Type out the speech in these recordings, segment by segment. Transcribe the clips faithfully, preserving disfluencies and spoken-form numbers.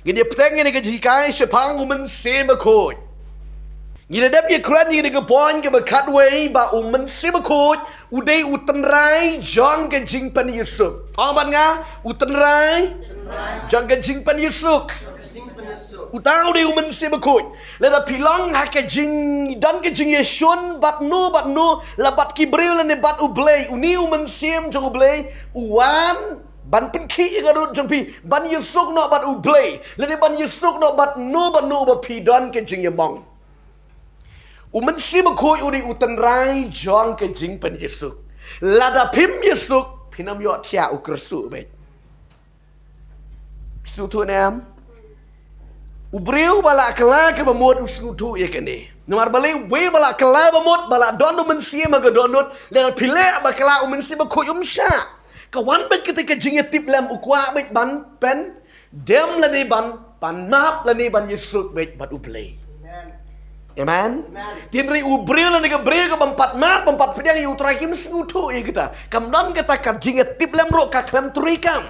Ngin ïa pdiang ïa kane ka jinghikai shaphang u Mynsiem Bakhuid. Ngi la dep ïa kren ïa kane ka point kaba khatwei ba u Mynsiem Bakhuid u dei u tynrai jong ka jingpynïasuk. Ong bad nga, u tynrai jong ka jingpynïasuk. Uta u dei u Mynsiem Bakhuid. Lada phi long ha ka jing, don ka jingïashun bad no bad no, la bad ki briew lane bad U Blei, une u Mynsiem jong U Blei u wan ban pynkhih ïa ka dohnud jong phi, ban ïasuk noh bad U Blei, lane ban ïasuk noh bad no bad no ba phi don ka jingïamong. U Mynsiem Bakhuid u dei u tynrai jong ka jingpynïasuk. Lada phim ïasuk, phin ym ïoh thiah u kyrsuh beit. Sngewthuh ne em? U briew ba la kylla kaba mut u sngewthuh ïa kane. Namar balei, uwei ba la kylla ba mut, ba la don u Mynsiem ha ka dohnud, lada phi leh bakla u Mynsiem Bakhuid um shah. Ka wan beit kata ka jingïatiplem, u kwah beit ban pyndem lane ban pan map lane ban ïasuk beit bad U Blei. Amen. Hynrei u briew lane ka briew kaba ym pat map, ym pat pdiang ïa U Trai, kim sngewthuh ïa kata. Kam don kata ka jingïatiplem ruh, ka khlem treikam.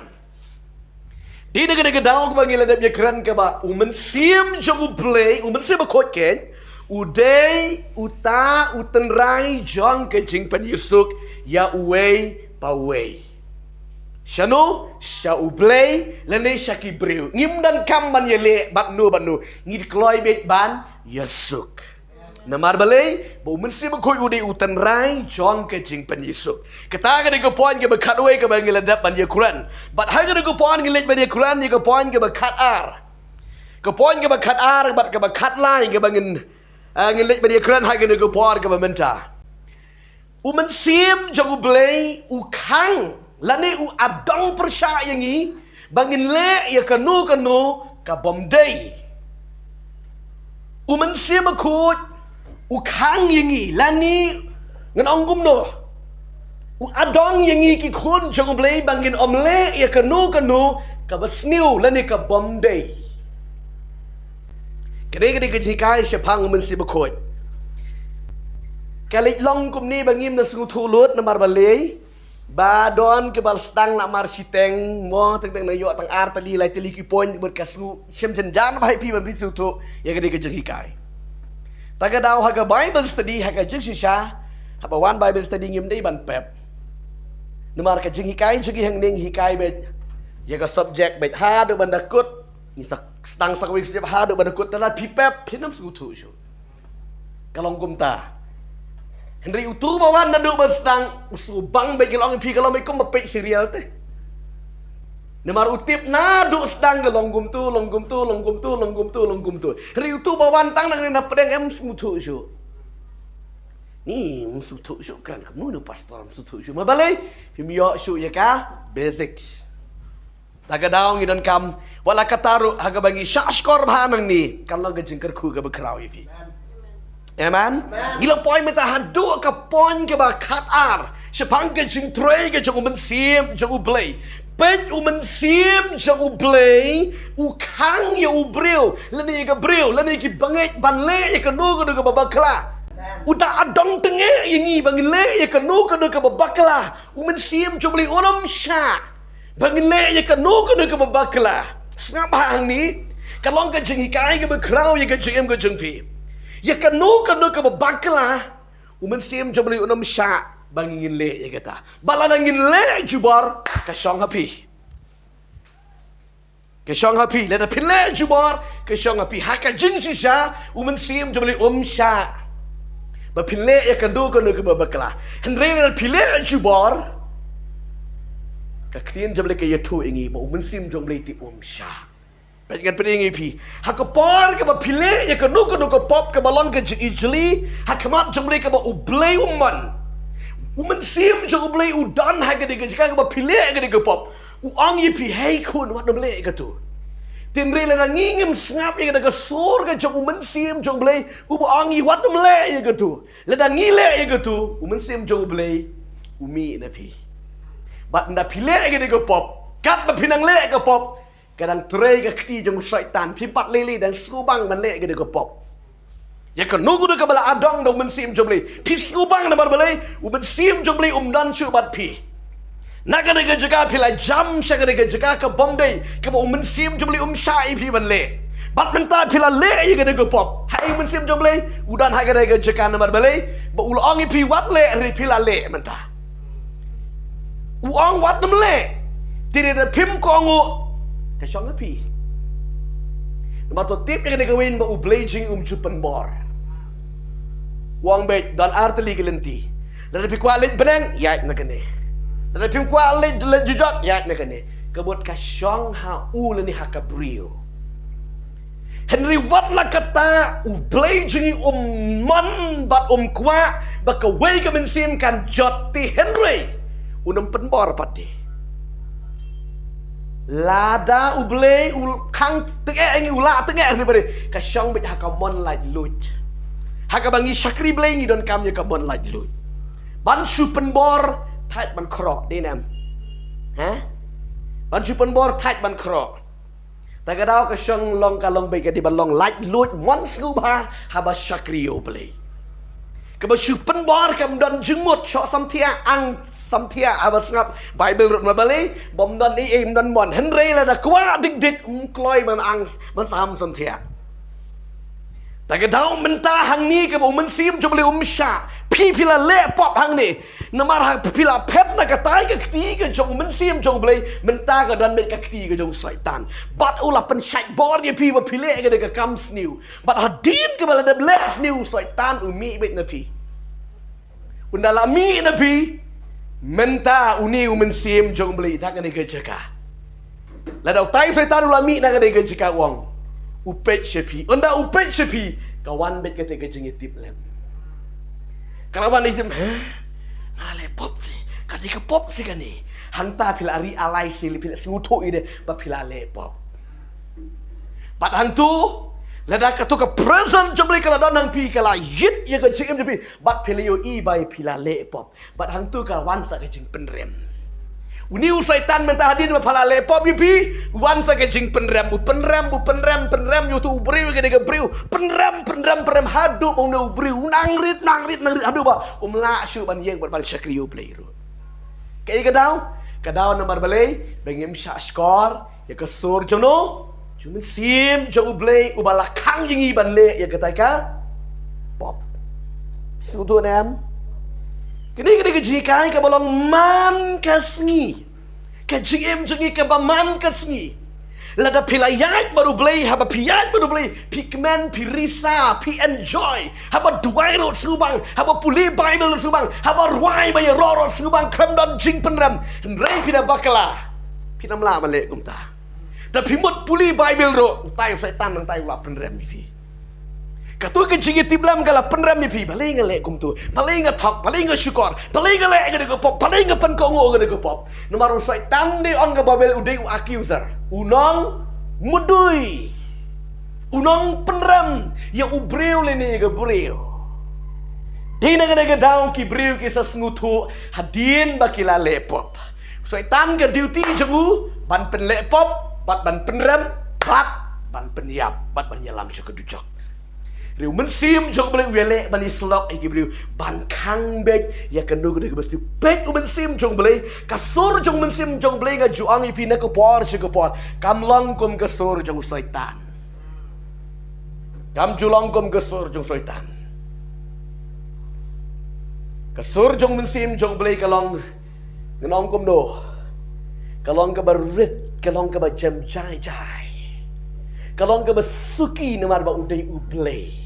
Dei na kane ka daw kaba ngi la dep ïa kren kaba u Mynsiem jong U Blei, u Mynsiem Bakhuid keiñ, u dei uta u tynrai jong ka jingpynïasuk ïa uwei pa uwei. Shano? Sha U Blei lane sha ki briew. Ngim donkam ban ïaleh bad no bad no. Ngi kloi beit ban ïasuk. Namar balei? Ba u Mynsiem Bakhuid u dei u tynrai jong ka jingpynïasuk. Kata ka dei ka point kaba khatwei kaba ngi la dep ban ïa kren. Bad ha kane ka point ngi leit ban ïa kren ïa ka point kaba khatar. Ka point kaba khatar bad kaba khatlai kaba ngin, ah, ngin leit ban ïa kren ha kane ka por kaba mynta. U Mynsiem jong U Blei u khang lane u adong pyrshah ïa ngi ba ngin leh ïa kano kano ka bym dei. U Mynsiem Bakhuid u khang ïa ngi lane ngan ong kumno, u adong ïa ngi ki khun jong U Blei ba ngin ym leh ïa kano kano kaba sniew lane ka bym dei. Kane ka dei ka jinghikai shaphang u Mynsiem Bakhuid. Ka leit long kumne ba ngim da sngewthuh lut namar balei? Ba don kiba la sdang namar shiteng mo, teng teng nang ïoh tang ar tylli lai tylli ki point, bad ka sngew shem jynjar ba ha phi ban phi sngewthuh ïa kane ka jinghikai. Ta ka daw ha ka Bible study, ha ka jingshisha, haba wan Bible study ngim dei ban pep. Namar ka jinghikai jong ngi hangne ngi hikai beit ïa ka subject beit haduh ban da kut. Ngi sa sdang sa kawei ka subject haduh ban da kut, te lada phi pep phin ym sngewthuh shuh. Ka long kumta. Hynrei utu ba wan naduh ba sdang, u sngewbang beit, ka long ïa phi ka long beit kum ba peit serial te. Namar u tip naduh sdang ka long kumtu, long kumtu, long kumtu, long kumtu, long kumtu. Hynrei utu ba wan tang nangne na pdeng em sngewthuh shuh. Ni, ym sngewthuh shuh, kren kumno u pastor ym sngewthuh shuh. Ma balei? Phim ïoh shuh ïa ka basic. Ta ka daw ngi donkam, wat la katta ruh, ha kaba ngi shah shkor bha nangne, kan long ka jingkyrkhu kaba khraw ïa phi. Amen. Ngi la poi mynta haduh ka point kaba khatar shaphang ka jingtrei ka jong u Mynsiem jong U Blei. Peit, u Mynsiem jong U Blei u khang ïa u briew lane ïa ka briew lane ïa ki bangeit ban leh ïa kano kano kaba bakla. U da adong tyngeh ïa ngi ba ngin leh ïa kano kano kaba bakla. U Mynsiem jong U Blei un ym shah ba ngin leh ïa kano kano kaba bakla. Sngap bha hangne, ka long ka jinghikai kaba khraw ïa ka jingim ka jong phi. Ïa kano kano kaba bakla, u Mynsiem jong U Blei un ym shah ba ngin leh ïa kata. Bad lada ngin leh jubor, ka shong ha phi. Ka shong ha phi, lada phin leh jubor, ka shong ha phi. Ha ka jingshisha, u Mynsiem jong U Blei um shah ba phin leh ïa kano kano kaba bakla. Hynrei lada phi leh jubor, ka ktien jong U Blei ka ïathuh ïa ngi ba u Mynsiem jong U Blei te um shah. Peit, ngan pyni ïa phi. Ha ka por kaba phi leh ïa kano kano ka pop kaba long ka jingijli ha khmat jong U Blei kaba U Blei um mon, u Mynsiem jong U Blei u don ha kane ka jaka kaba phi leh ïa kane ka pop. U ong ïa phi, hei khun, wat nym leh ïa katu. Hynrei lada ngi ngim sngap ïa kata ka sur ka jong u Mynsiem jong U Blei uba ong ïa ngi wat nym leh ïa katu, lada ngi leh ïa katu, u Mynsiem jong U Blei u mih na phi. Bad lada phi leh ïa kane ka pop, katba phi nang leh ïa ka pop, ka dang trei ka kti jong u Soitan, phim pat lei lei dang sngewbang ban leh ïa kane ka pop. Ïa kano kano kaba la adong da u Mynsiem jong U Blei, phi sngewbang namar balei? U Mynsiem jong U Blei um don shuh bad phi. Na kane ka jaka phi la jam sha kane ka jaka ka bym dei kaba u Mynsiem jong U Blei um shah ïa phi ban leh. Bad mynta phi la leh ïa kane ka pop. Haei u Mynsiem jong U Blei u don ha kane ka jaka namar balei? Ba u la ong ïa phi wat leh, hynrei phi la leh mynta. U ong wat nym leh. Te lada phim kohnguh, ka shong ha phi. Namar to tip ïa kane kawei ba U Blei jong ngi um ju pynbor. U ong beit don ar tylli ki lynti. Lada phi kwah leit bneng, ïaid na kane. Lada phim kwah leit, leit jujok, ïaid na kane. Ka mut ka shong ha u lane ha ka briew. Hynrei wat la katta U Blei jong ngi um mon bad um kwah ba kawei ka mynsiem kan jot, te hynrei un ym pynbor pat de. Lada U Blei u khang tyngeh ïa ngi, u lah tyngeh, hynrei ba dei ka shong beit ha ka mon laitluid. Ha kaba ngi shakri Blei ngi donkam ïa ka mon laitluid. Ban shu pynbor thait ban khroh, dei ne em? Ha? Ban shu pynbor thait ban khroh. Ta ka daw ka shong long, ka long beit ka dei ban long laitluid, mon sngewbha haba shakri ïa U Blei. Kaba shu pynbor kam don jingmut, shoh samthiah, ang samthiah haba sngap Baibl ruh, namar balei? Bym don ei ei, ym don mon. Hynrei lada kwah dik dik, ym kloi ban ang, ban sam samthiah. Ta ka daw mynta hangne kaba U Mynsiem jong U Blei um shah, phi phi la leh pop hangne. Namar ha phi la phet na katai ka kti ka jong U Mynsiem jong U Blei, mynta ka don beit ka kti ka jong u Soitan. Bad u la pynshait bor ïa phi ba phi leh kane ka kam sniew. Bad hadien kaba la dep leh sniew, u Soitan u mih beit na phi. Ynda la mih na phi, mynta une U Mynsiem jong U Blei da kane ka jaka. Lada utai u Soitan u la mih na kane ka jaka, u ong, u peit sha phi. Ynda u peit sha phi, ka wan beit kata ka jingïatiplem. Ka la wan ïa phi, ha? Nga la leh pop shi, ka dei ka pop shi kane. Hangta phi la ri alai shi, phi la sngewthuh ïa de ba phi la leh pop. Bad hangtu, lada kato ka presence jong U Blei ka la don hangphi, ka la ïit ïa ka jingim jong phi, bad phi la ïohi ba phi la leh pop. Bad hangtu ka wan sa ka jingpynrem. Une u Soitan mynta hadien ba pha la leh pop ïa phi, u wan sa ka jingpynrem, u pynrem, u pynrem, pynrem ïa uto u briew, ïa kane ka briew, pynrem, pynrem, pynrem haduh ba une u briew u nang rit, nang rit, nang rit haduh ba um lah shuh ban ïeng bad ban shakri ïa U Blei ruh. Kaei ka daw? Ka daw namar balei? Ba ngim shah shkor ïa ka sur jong no, jong u Mynsiem jong U Blei uba la khang ïa ngi ban leh ïa kata ka pop. Sngewthuh ne em? Kane, kane ka jinghikai kaba long man ka sngi. Ka jingim jong ngi kaba man ka sngi. Lada phi la ïaid bad U Blei, haba phi ïaid bad U Blei, phi kmen, phi risa, phi enjoy. Haba duwai ruh sngewbang, haba pule Baibl ruh sngewbang, haba rwai ba ïaroh ruh sngewbang, khlem don jingpynrem. Hynrei phi da bakla. Phin ym lah ban leh kumta. Da phi mut pule Baibl ruh, utai u Soitan nangtai u la pynrem ïa phi. Kato ka jingïatiplem ka la pynrem ïa phi, balei nga leh kumto, balei nga thok, balei nga shukor, balei nga leh kane ka pop, balei nga pynkohnguh kane ka pop. Namar u Soitan dei ong ka Baibl u dei u accuser, u nongmudui, u nongpynrem ïa u briew lane ïa ka briew. Dei na kane ka daw ki briew ki sa sngewthuh hadien ba ki la leh pop. Soitan ka duty jong u ban pynleh pop, bad ban pynrem, bad ban pynïap, bad ban ïalam sha ka dujok. Hynrei u Mynsiem jong U Blei u ïaleh ban ïasyllok ïa ki briew, ban khang beit ïa kano kano kaba sniew. Peit u Mynsiem jong U Blei, ka sur jong u Mynsiem jong U Blei, nga ju ong ïa phi na ka por sha ka por, kam long kum ka sur jong u Soitan. Kam ju long kum ka sur jong u Soitan. Ka sur jong u Mynsiem jong U Blei ka long, ngan ong kumno, ka long kaba rit, ka long kaba jem jai jai, ka long kaba suki namar ba u dei U Blei.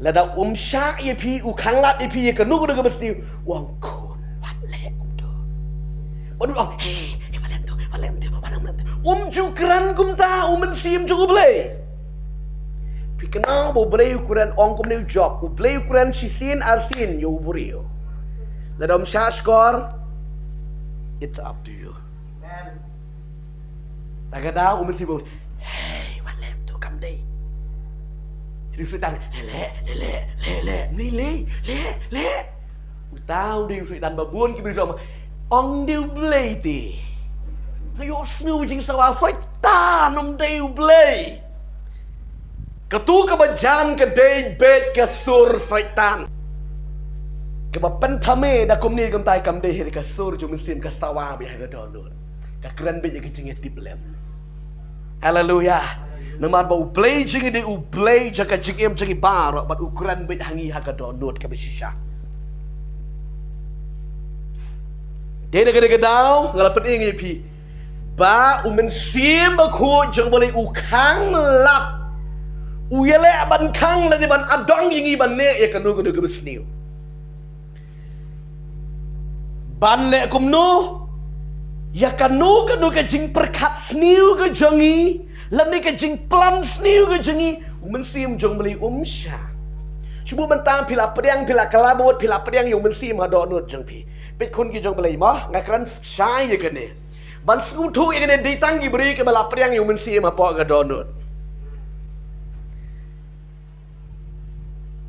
Lada um shah ïa phi, u khanglad ïa phi ïa kano kano kaba sniew, u ong khun, wat leh kumto. Bad u ong, hei, hei, wat leh kumto, wat leh kumto, wat leh kumto. Um ju kren kumta u Mynsiem jong U Blei. Phi kynmaw ba U Blei u kren, ong kumne u Job, U Blei u kren shisien arsien ïa u briew. Lada um shah shkor, it's up to you. Amen. Ta ka daw u Mynsiem, hei, wat leh kumto, kam dei. Hynrei u Soitan, leh, leh, leh, leh, leh, leh, leh. Uta u dei u Soitan ba bun ki briew ong, ong dei U Blei te. Nga ïohsngew jingsawa, Soitan, ym dei U Blei. Katu kaba jan ka dei beit ka sur Soitan. Kaba pynthame da kumne kumtai kam dei hi ka sur jong u Mynsiem ka sawa beit ha ka dohnud. Ka kren beit ïa ka jingïatiplem. Haleluya. Namar ba U Blei jong ngi dei U Blei jong ka jingim jong ngi baroh bad u kren beit ha ngi ha ka dohnud kaba shisha. Dei na kane ka daw nga la pyni ïa phi ba U Mynsiem Bakhuid jong U Blei u khang lad. U ïaleh ban khang lane ban adong ïa ngi ban leh ïa kano kano kaba sniew. Ban leh kumno ïa kano kano ka jingpyrkhat sniew ka jong ngi lane ka jingplan sniew ka jong ngi, U Mynsiem jong U Blei um shah. Shu buh mynta phi la pdiang, phi la kylla ba mut, phi la pdiang ïa U Mynsiem ha dohnud jong phi. Peit khun ki jong U Blei mo, nga kren shai ïa kane. Ban sngewthuh ïa kane dei tang ki briew kiba la pdiang ïa U Mynsiem hapoh ka dohnud.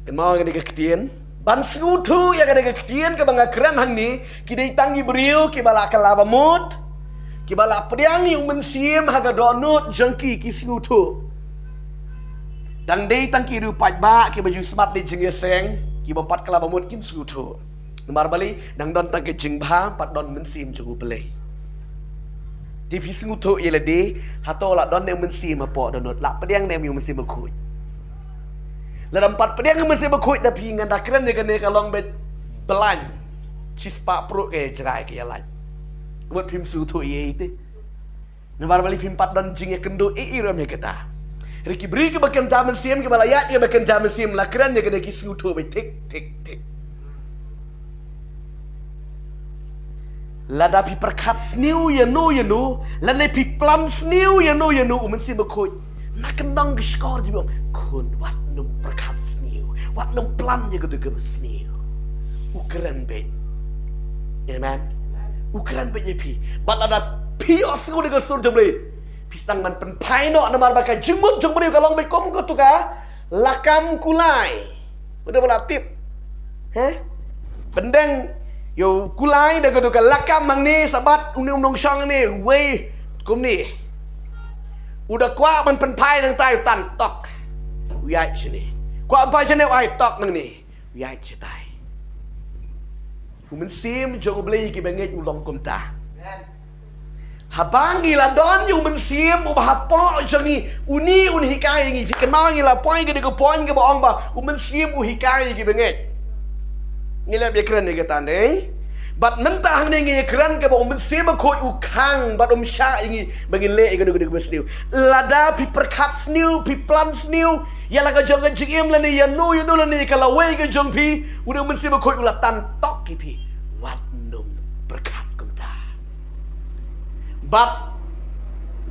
Kynmaw ïa kane ka ktien. Ban sngewthuh ïa kane ka ktien kaba nga kren hangne, ki dei tang ki briew kiba la kylla ba mut, kiba la pdiang ïa U Mynsiem ha ka dohnud jong ki, ki sngewthuh. Dang dei tang ki riew paidbah kiba ju smat leit jingïaseng, kiba pat kylla ba mut kim sngewthuh. Namar balei? Dang don tang ka jingbha, pat don Mynsiem jong U Blei. Te phi sngewthuh ïa lade, hato la don ne Mynsiem hapoh dohnud, la pdiang ne em ïa U Mynsiem Bakhuid? Lada ym pat pdiang ïa U Mynsiem Bakhuid da phi, ngan da kren ïa kane ka long beit blind. Shispah pruh ka ïa jrai ka ïa lait. Wat phim sngewthuh ïa ei te. Namar balei? Phim pat don jingïakynduh ei ei ruh em ïa kata. Hynrei ki briew kiba kynja mynsiem, kiba la ïaid kiba kynja mynsiem, la kren ïa kane ki sngewthuh beit thik thik thik. Lada phi pyrkhat sniew ïano ïano, lane phi plan sniew ïano ïano, U Mynsiem Bakhuid na kyndong ka shkor jong u ong, khun, wat nym pyrkhat sniew, wat nym plan ïa kato kaba sniew. U kren beit. Amen. U kren beit ïa phi. Bad lada phi ïohsngew ïa ka sur jong U Blei, phi sdang ban pynphai noh, namar ba ka jingmut jong u briew ka long beit kum kato ka lakam kulai. Mutdur ba la tip. He? Pyndeng ïa u kulai da kato ka lakam hangne, sa bat une u nongshong hangne, uwei kumne. U da kwah ban pynphai nangtai, u tan tok. U ïaid shane. Kwah pynphai shane, u ai tok nangne. U ïaid shatai. U Mynsiem jong U Blei, kiba ngeit, u long kumta. Haba ngi la don ïa U Mynsiem uba hapoh jong ngi, une un hikai ïa ngi. Phi kynmaw, ngi la poi ka dei ka point kaba ong ba U Mynsiem u hikai ïa kiba ngeit. Ngi la ïakren ïa kata ne. Bad mynta hangne ngi ïakren kaba U Mynsiem Bakhuid u khang bad um shah ïa ngi ba ngin leh ïa kano kano kaba sniew. Lada phi pyrkhat sniew, phi plan sniew ïa la ka jong ka jingim lane ïano ïano lane ïa ka lawei ka jong phi, une U Mynsiem Bakhuid u la tan tok ïa phi. Wat nym pyrkhat kumta. Bad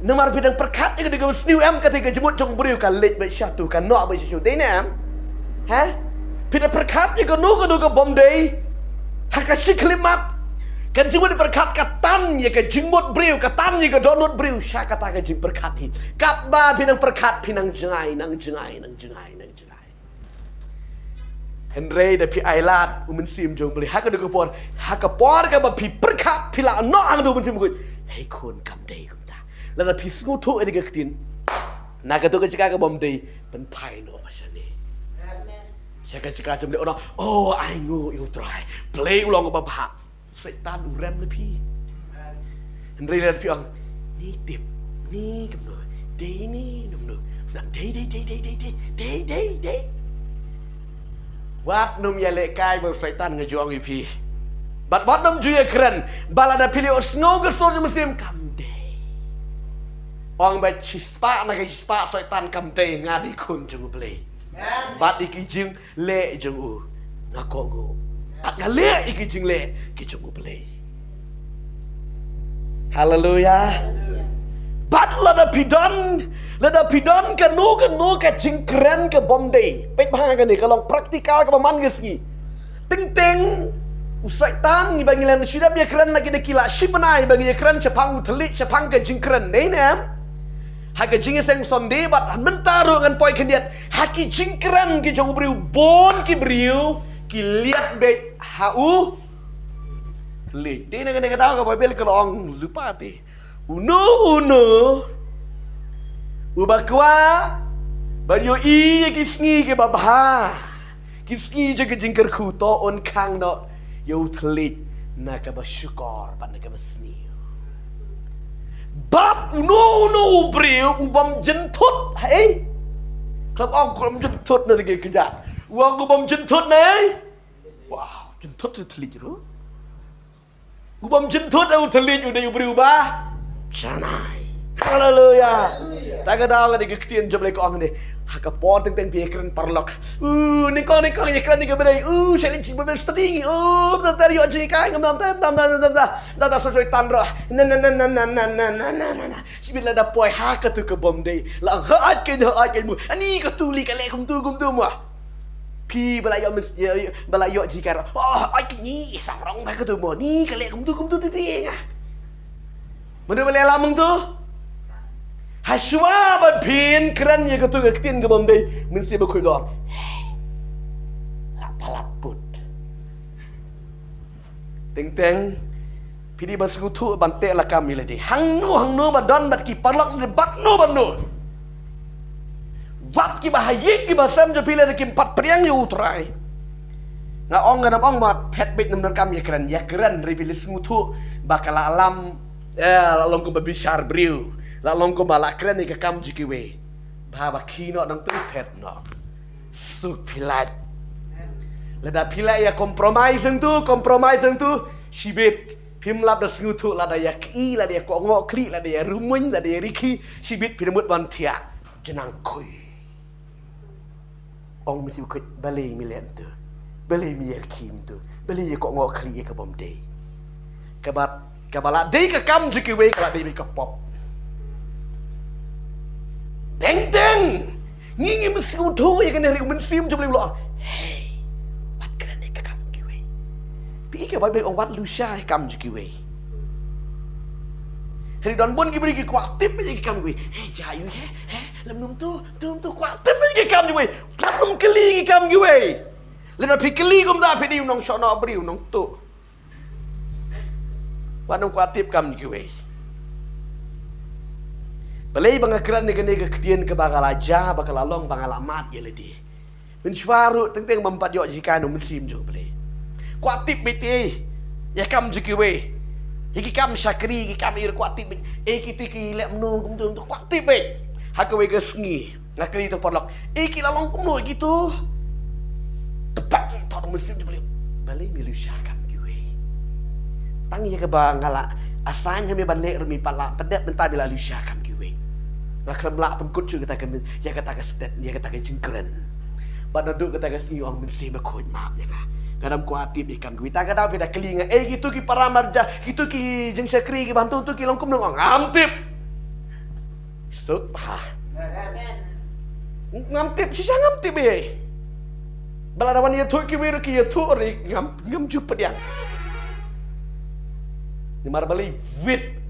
namar phi dang pyrkhat ïa ka dei kaba sniew em, kata ka jingmut jong u briew ka leit beit shatu, ka noh beit shatu, dei ne em? He? Phi da pyrkhat ïa kano kano kabym dei ha ka shi khyllipmat, ka jingmut pyrkhat ka tan ïa ka jingmut briew, ka tan ïa ka dohnud briew sha kata ka jingpyrkhat hi. Katba phi nang pyrkhat, phi nang jngai, nang jngai, nang jngai, nang jngai. Hynrei da phi ailad U Mynsiem jong U Blei ha kato ka por, ha ka por kaba phi pyrkhat, phi la noh hangto U Mynsiem Bakhuid. Hei khun, kam dei kumta. Lada phi sngewthuh ïa ka ktien, na kato ka jaka kabym dei, pynphai noh shane. Sha ka jaka jong U Blei, oh, ainguh ïa U Trai. Blei u long uba bha. Soitan u rem na phi. Hynrei lada phi ong, ni tip, ni kumno, dei ni kumno, dei, dei, dei. Wat nym ïalehkai bad u Soitan, nga ju ong ïa phi. Bad wat nym ju ïakren ba lada phi leh, ïohsngew ka sur jong U Mynsiem, kam dei. Ong beit shispah na ka shispah, Soitan, kam dei, nga dei khun jong U Blei. Bad ïa ki jing leh jong u nga kohnguh. Bad nga leh ïa ki jingleh ki jong U Blei. Haleluya. Bad lada phi don, lada phi don kano kano ka jingkren kabym dei. Peit bha kane ka long practical kaba man ka sngi. Teng teng u Soitan, ngi ba ngi lem shi dep ïakren na ki da ki la shi bnai ba ngi ïakren shaphang u thylliej, shaphang ka jingkren, dei ne em? Ha ka jingïaseng Sunday bad mynta ruh ngan poi khyndiat. Ha ki jingkren ki jong u briew, bun ki briew ki liat beit ha u thylliej. Te na kane ka daw ka Baibl ka la ong lypa te, uno uno uba kwah ban ïohi ïa ki sngi kiba bha, Ki sngi jong ka jingkyrkhu to un khang noh ïa u thylliej na kaba shukor bad na kaba sniew. Bad uno uno u briew u bym jynthut, hei. Khlem ong u bym jynthut na ki kjat. U ong u bym jynthut ne. Wow, jynthut sa thylliej ruh. U bym jynthut u thylliej u dei u briew ba janai. Haleluya. Ta ka daw ka dei ka ktien jong U Blei ka ong ne. Ha ka por teng teng phi kren paralok. U nyngkong nyngkong ïa kren ïa ka ba dei. U sha lynti Bible study ngi. U da da ïoh jingkai ngam tam tam tam tam tam. Da da soi soi tan roh. Na na na na. Shibit lada poi ha katu ka bym dei. La ha ait kein ha ait kein mo. Ani katu lei ka leh kumtu kumtu mo. Phi ba la ïoh myn, ïa, ïa, ba la ïoh jingkar. Oh, ai ki ni i sarong ba katu mo. Ni ka leh kumtu kumtu tu phi nga. Mano ba leh lam tu? Hashwa ba phin kren ïa katu ka ktien ka bym dei. Mynsiem Bakhuid u ong, la palat put. Teng teng phi dei ban sngewthuh ban teh lakam ïa lade. Hangno hangno ba don bad ki paralok lade bad no bad no. Wat kiba ha ïing kiba sem jong phi lada kim pat pdiang ïa U Trai. Nga ong, nga nym ong ba phet beit, nym donkam ïa kren, ïa kren hynrei phi la sngewthuh ba ka la lam, eh, la long kumba bishar briew, la long kumba la kren ïa ka kam jong kiwei. Ba ba khie noh nangtu phet noh. Suk phi lait. Lada phi la ïa compromise hangtu, compromise hangtu, shibit phim lap da sngewthuh, lada ïa ki, lada ïa kohngoh khlieh, lada ïa rumuiñ, lada ïa rikhi, shibit phi da mut ban thiah. Janang khui. Ong Mynsiem Bakhuid, balei me leh hangtu? Balei me ïa rikhi hangtu? Balei ïa kohngoh khlieh ïa ka bym dei? Kaba, kaba la dei ka kam jong kiwei ka la dei beit ka pop. Teng teng ngi ngim sngewthuh ïa kane hynrei u Mynsiem jong U Blei u la ong, hei, wat kren ïa ka kam jong kiwei. Phi i ka Baibl ong wat lusha ïa ka kam jong kiwei. Hynrei don bun ki briew ki kwah tip ïa ka kam kiwei. Hei, ja ïa u, hei, hei, lem num tu, tu, tu kwah tip ïa ka kam jong kiwei. Wat nym kylli ïa ka kam jong kiwei. Lada phi kylli kumta phi dei u nongshonong briew, u nongtuh. Wat nym kwah tip kam jong kiwei. Balei ba nga kren ïa kane ka ktien kaba nga la jia, ba ka la long ba nga la mad ïa lade. Mynshuwa ruh teng teng bym pat ïoh jinghikai na u Mynsiem jong U Blei. Kwah tip beit ïa kam jong kiwei. Ïa ki kam shakri, ki kam ïeit, kwah tip beit. Eh, kito ki leh kumno kumto kumto, kwah tip beit. Ha kawei ka sngi nga kylli ïa uto u paralok, eh, ki la long kumno ïa kito? Tepang thok u Mynsiem jong U Blei. Balei me lusha kam kiwei? Tang ïa kaba nga la assign ha me ban leh ruh me pat la pyndep, mynta me la lusha kam kiwei. Nga khlem lah pynkut shuh kata ka myn, ïa kata ka stet, ïa kata ka jingkren. Bad naduh kata ka sngi ong Mynsiem Bakhuid map ïa nga. Nga dang kwah tip ïa kam kiwei. Ta ka daw phi da kylli nga, eh, kito ki para marjan, kito ki jingshakri kiba hangto hangto ki long kumno, ong ngam tip. Suk bha. Ngam tip, shisha ngam tip ei. Ba lada wan ïathuh kiwei ruh ki ïathuh ruh ngam, ngam ju pdiang. Namar balei? Wit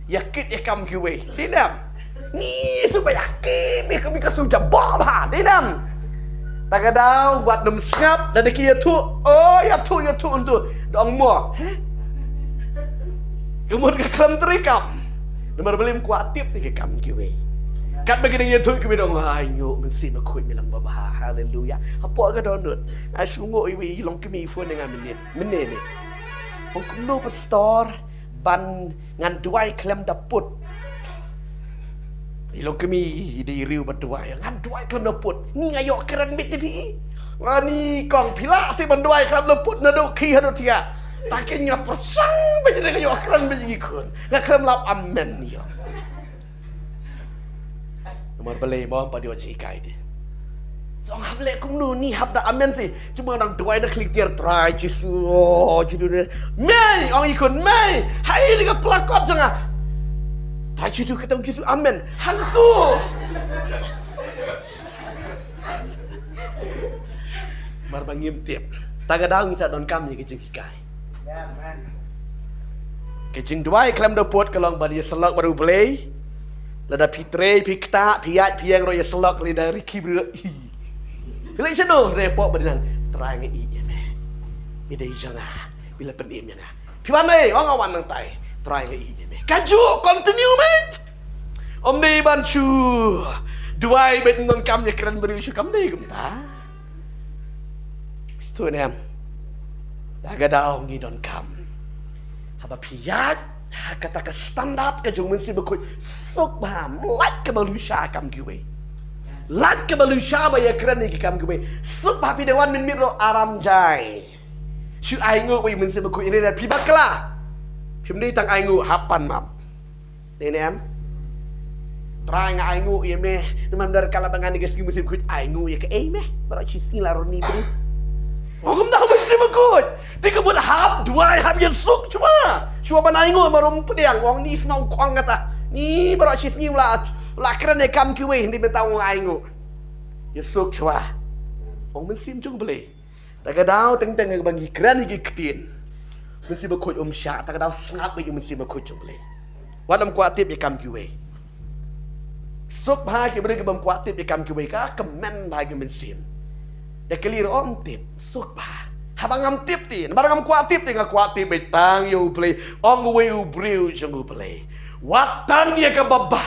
ïa kit ïa kam kiwei. Dei ne em? Ngi shu ba ïa kit, mi ka, mi ka shu jabok bha. Dei ne em? Ta ka daw wat nym sngap, lada ki ïathuh, oh, ïathuh, ïathuh hangto. Da ong mo, heh? Ka mut ka khlem trei kam. Namar balei? Ym kwah tip ïa ki kam kiwei. Katba ki dang ïathuh kiwei da ong, ai, ñiuh, Mynsiem Bakhuid me long babha. Haleluya. Hapoh ka dohnud, ai, sngewnguh iwei i longkmie i phone ïa nga mynne, mynne ne. Ong kumno pastor, ban ngan duwai khlem da put. I longkmie i dei i riew ba duwai. Ngan duwai khlem da put. Ni nga ïoh kren beit te phi. Ani kong phi lah seh ban duwai khlem da put naduh khie haduh thiah. Ta kein nga pyrshang beit, nga ïoh kren beit ïa ki khun. Nga khlem lap amen ïoh. Namar balei mo? Ym pat ïoh jinghikai te. Song hap leh kumno, ni hap da amen seh. Cuma nang duwai na khlieh tiar, Trai Jisu, oh, Jisu ne. Mei, ong i khun, mei. Hai ni ka plakot jong nga. Trai Jisu, kata ong Jisu, amen. Hangto. Namar ba ngim tip. Ta ka daw ngin sa donkam ïa ka jinghikai. Ka jingduwai khlem da put ka long ban ïasyllok bad U Blei. Lada phi trei, phi ktah, phi ïaid, phi ïeng ruh ïasyllok, lada rikhi briew. Phi leit shano? Re pok ba dei nang, Trai nga ïeit ïa me. Me dei jong nga. Me la pynim ïa nga. Phi wan ei? Ong nga wan nangtai. Trai nga ïeit ïa me. Kajuh, continue mate. Ym dei ban shu duwai beit, ym donkam ïa kren briew shu, kam dei kumta. Sngewthuh ne em? Da ka daw ngi donkam, haba phi ïaid ha kata ka standard ka jong u Mynsiem Bakhuid, suk bha, ym lait kaba lushai kam kiwei. Lait kaba lushai ba ïakren ïa ki kam kiwei. Suk bha, phi dang wan mynmiet ruh aram jai. Shu ainguh beit u Mynsiem Bakhuid, ïa ne phi bakla. Phim dei tang ainguh, hap pan map. Dei ne em? Trai, nga ainguh ïa me. Namar ka la ba ngan ïa ka sngi Mynsiem Bakhuid, ainguh ïa kaei me? Baroh shi sngi la roni briew. Ong kumta u Mynsiem Bakhuid. Te ka mut hap duwai, hap ïasuk shuwa. Shuwa ban ainguh, mar um pdiang, ong ni sma u khong kata. Ni baroh shi sngi la, la kren ïa kam kiwei, hynrei mynta ong ainguh. Ïasuk shuwa. Ong Mynsiem jong u Blei. Ta ka daw teng teng ba ngi kren ïa ki ktien, Mynsiem Bakhuid um shah, ta ka daw sngap beit u Mynsiem Bakhuid jong u Blei. Wat ym kwah tip ïa kam kiwei. Suk bha ki briew ki bym kwah tip ïa kam kiwei, ka kmen bha ki mynsiem. Da kylli ruh ym tip, suk bha. Haba ngam tip te, namar ngam kwah tip te, nga kwah tip beit tang ïa u Blei, ong uwei u briew jong u Blei. Wat tang ïa kaba bha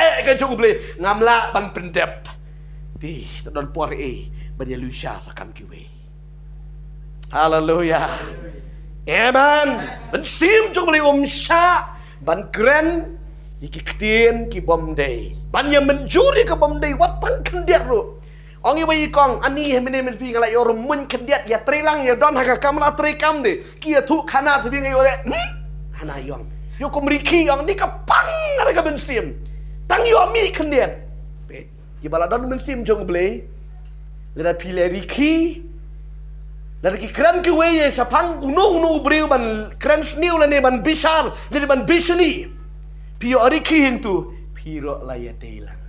eh ka jong u Blei, ngam lah ban pyndep. Te, sa don por eh ban ïa lushai sa kam kiwei. Haleluya. Amen. Mynsiem jong u Blei um shah ban kren ïa ki ktien ki bym dei, ban ïa mynjur ïa ki bym dei, wat tang khyndiat ruh. Ong iwei i kong, ani, hynne mynne phi, nga la ïoh rymmuiñ khyndiat, ïa trei lang, ïa don ha ka kamra trei kam de. Ki ïathuh khana te phi, nga ïoh leh, hmm? Hana ïong. Ïoh kum rikhi, ong, ni ka pang ha ka mynsiem. Tang ïoh mih khyndiat. Peit. Kiba la don mynsiem jong u Blei, lada phi leh rikhi, lada ki kren kiwei ïa shaphang uno uno u briew ban kren sniew lane ban bishar lane ban bishni, phi ïoh rikhi hangtu, phi ruh la ïadei lang.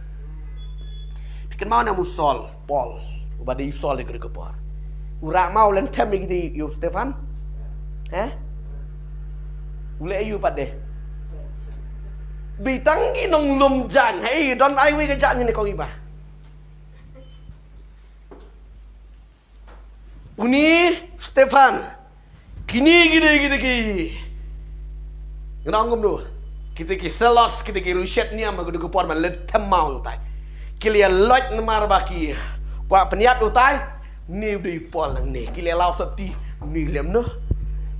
Phi kynmaw ne em u Saul, Paul, uba dei u Saul ïa kane ka por. U rah maw leh them ïa ki, ïa u Stephan? He? U leh aïu pat de? Beit tang ki nonglum jaiñ, hei, don ai wei ka jaiñ ne kong iba. Une Stephan, kine ki dei kita ki, ngan ong kumno, kita ki zealous, kita ki riewshet niam ha kane ka por ban leh them maw ïa utai. Ki la ïa loit namar ba ki kwah pynïap ïa utai. Une u dei u Paul nangne, ki la ïa law sopti, une lem noh.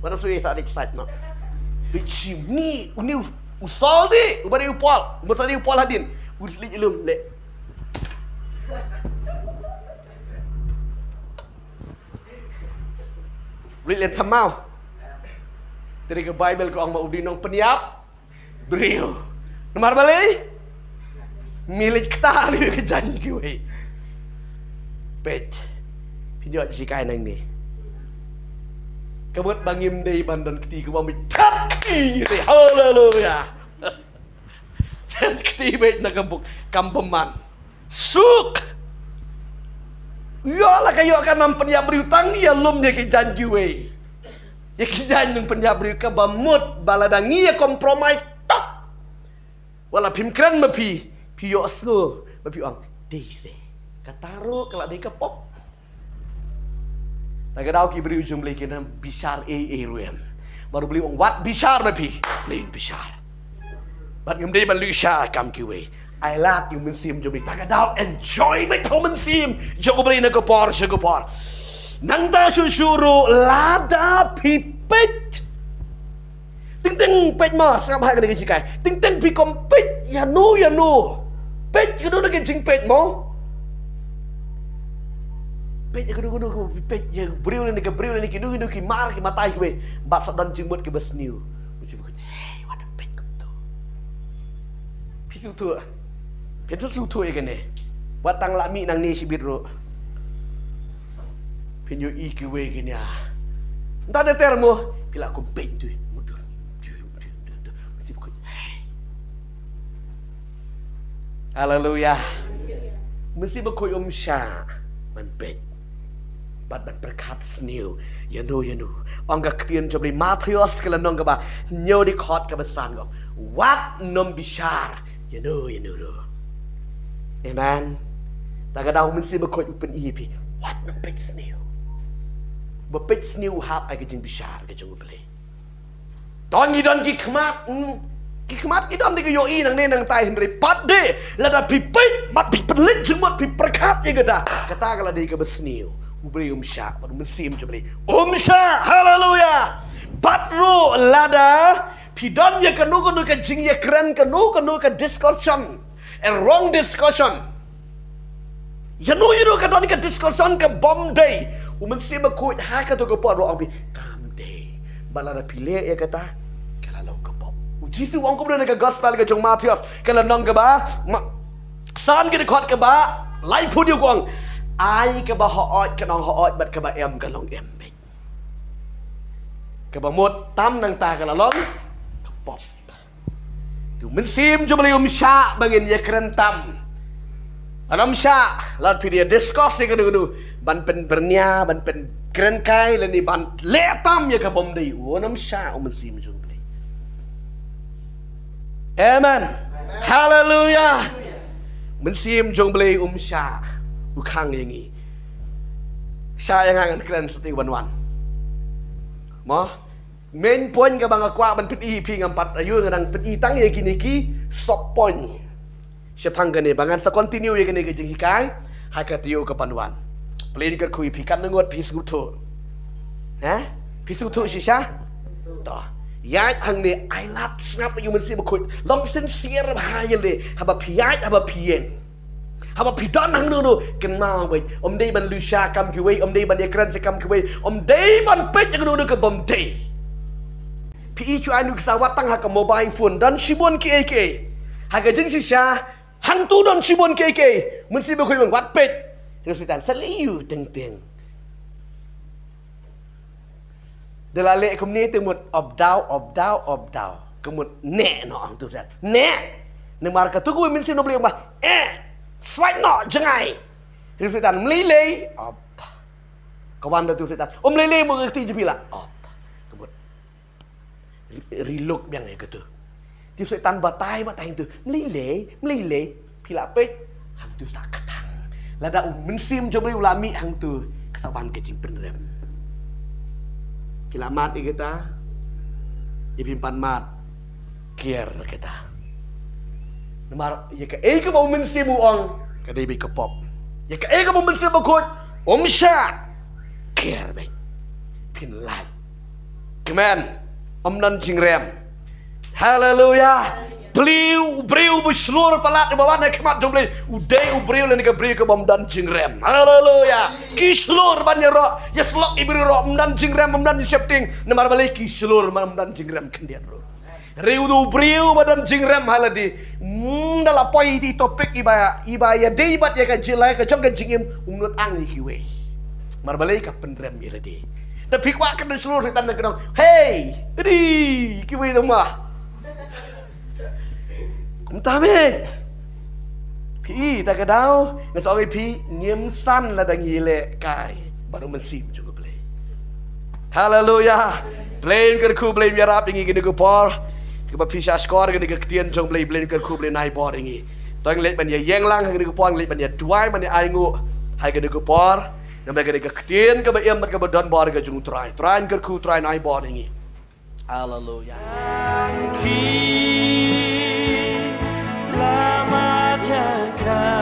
Mana sui sa dik sait noh. Beit shim une, une u, u Saul de, uba dei u Paul, uba sa dei u Paul hadien. U leit lum leh. Leit leh them maw. Te ka Baibl ka ong ba u dei nongpynïap briew. Namar balei? Me leit kta leh ka jaiñ kiwei. Peit. Phin ïoh jinghikai nangne. Ka mut ba ngim dei ban don kti, kumba me thep kti ngi te. Haleluya. Thep kti beit na ka buk kam bymman. Suk. Ïoh la ka ïoh ka nongpynïap briew, tang ïalum ïa ki jaiñ kiwei. Ïa ki jaiñ nongpynïap briew, kaba mut ba lada ngi ïa compromise tok, wat la phim kren ma phi, phi ïohsngew ba phi ong, dei se, kata ruh ka la dei ka pop. Ta ka daw ki briew jong u Blei kin nang bishar ei ei ruh em. Bad u Blei u ong wat bishar ma phi, Blei un bishar. Bad ngim dei ban lushai kam kiwei. Ai lad ïa u Mynsiem jong u Blei. Ta ka daw enjoy beit ha u Mynsiem jong u Blei na ka por sha ka por. Nangta shuh shuh ruh lada phi peit. Teng teng peit mo, sngap ha kane ka jinghikai. Teng teng phi khlem peit ïano ïano. Peit kano kano ka jingpeit mo. Peit ïa kano kano ka, peit ïa ka briew lane ka briew lane kino kino ki mar ki batai kiwei. Bad sa don jingmut kiba sniew. Phi sngewthuh. Phi sngewthuh. Phin sa sngewthuh ïa kane. Wat tang la mih nangne shibit ruh. Phin ïohi kiwei ki nia. Nda da ter mo. Phi la kum peit tu. Haleluya. Mynsiem Bakhuid um shah ban peit bad ban pyrkhat sniew ïano ïano. Ong ka ktien jong u Blei Mathaios ka lynnong kaba hynñiew dkhot kaba san ka ong, wat nym bishar ïano ïano ruh. Amen. Ta ka daw Mynsiem Bakhuid u pyni ïa phi, wat nym peit sniew. Ba peit sniew u hap ha ka jingbishar ka jong u Blei. To ngi don ki khmat, hmm. Ki khmat ki don da ka ïohi nangne nangtai, hynrei pat de lada phi peit bad phi pynleit jingmut, phi pyrkhat ïa kata, kata ka la dei kaba sniew. U briew um shah, bad u Mynsiem jong u briew um shah. Haleluya. Bad ruh lada phi don ïa kano kano ka jingïakren, kano kano ka discussion, a wrong discussion, ïano ïano ka don ka discussion ka bym dei, u Mynsiem Bakhuid ha kato ka por ruh u ong phi kam dei. Bad lada phi leh ïa kata, ka la long ka pop. U Jisu u ong kumno na ka gospel ka jong u Mathaios, ka lynnong kaba ma- san, ka dkhot kaba laiphew hynñiew, u ong, ai kaba hooid kan long hooid bad kaba em kan long em beit. Kaba mut tam nangta ka la long ka pop. Te u Mynsiem jong u Blei um shah ba ngin ïakren tam. Bad um shah lada phi ïa discuss ïa kano kano ban pynbyrngia, ban pynkren kai lane ban leh tam ïa ka bym dei, um shah u Mynsiem jong u Blei. Amen. Haleluya. Mynsiem jong u Blei um shah. U khang ïa ngi. Shah ïa nga ngan kren shuh te ban wan. Mo? Main point kaba nga kwah ban pyni ïa phi, ngam pat ïoh, nga dang pyni tang ïa kine ki sub point. Shaphang kane ba ngan sa continue ïa kane ka jinghikai ha ka taïew kaban wan. Phi leh kyrkhu ïa phi katno ngut phi sngewthuh. Ha? Phi sngewthuh shisha? To. Ïaid hangne, ai lad sngap ïa u Mynsiem Bakhuid. Long sincere bha ïalade haba phi ïaid, haba phi ïeng. Haba phi don hangno hangno, kynmaw beit, ym dei ban lushai kam kiwei, ym dei ban ïakren sha kam kiwei, ym dei ban peit ïa kano kano ka bym dei. Phi i, shu ai ïa u Khrist wat tang ha ka mobile phone, don shibun kiei kiei. Ha ka jingshisha, hangto don shibun kiei kiei. Mynsiem Bakhuid u ong wat peit. Hynrei u Soitan sa leh ïa u teng teng. Da la leh kumne te mut ap daw, ap daw, ap daw. Ka mut neh noh, ong u Soitan. Neh. Namar katu ka mynsiem na Blei ong ba, eh, swait noh jngai. Hynrei u Soitan, ym lei lei. Ap. Ka wan da u Soitan. Ym lei lei mo ka kti jong phi la. Ap. Ka mut ri-, riluk biang ïa katu. Te u Soitan batai, batai hangtu. Ym lei lei, ym lei lei. Phi la peit, hangtu sa kthang. Lada u Mynsiem jong u Blei u la mih hangtu, ka sa wan ka jingpynrem. Phi la mad ïa kata, ïa phim pat mad, kiar na kata. Namar ïa kaei kaba u Mynsiem u ong, ka dei beit ka pop. Ïa kaei kaba u Mynsiem Bakhuid um shah, kiar beit. Phin lait. Amen. Ym don jingrem. Haleluya. Plie u briew ba shlur palat uba wan ha khmat jong u Blei, u dei u briew lane ka briew kaba ym don jingrem. Haleluya. Ki shlur ban ïaroh, ïasyllok i briew ruh, ym don jingrem, ym don jingsheptieng. Namar balei? Ki shlur, ym don jingrem khyndiat ruh. Hynrei u dei u briew ba don jingrem ha lade. Hmm, da la poi ïa i topic iba, iba ïadei bad ïa ka jingim, ka jong ka jingim, um nud ang ïa kiwei. Namar balei? Ka pynrem ïa lade. Da phi kwah kynduh shlur, Soitan da kynduh. Hei, ri, kiwei da ma. Kumta beit. Phi i, ta ka daw, nga sa ong ïa phi, ngim san lada ngi leh kai bad u Mynsiem jong u Blei. Haleluya. Blei un kyrkhu, Blei un ïarap ïa ngi kane ka por. Kaba phi shah shkor kane ka ktien jong u Blei, Blei un kyrkhu, Blei un ai bor ïa ngi. To ngin leit ban ïa ïeng lang ha kane ka por, ngin leit ban ïa duwai, ban ïa ainguh ha kane ka por. Namar kane ka ktien kaba im bad kaba don bor ka jong u Trai. Trai un kyrkhu, Trai un ai bor ïa ngi. Haleluya. Ki la mad ïa ka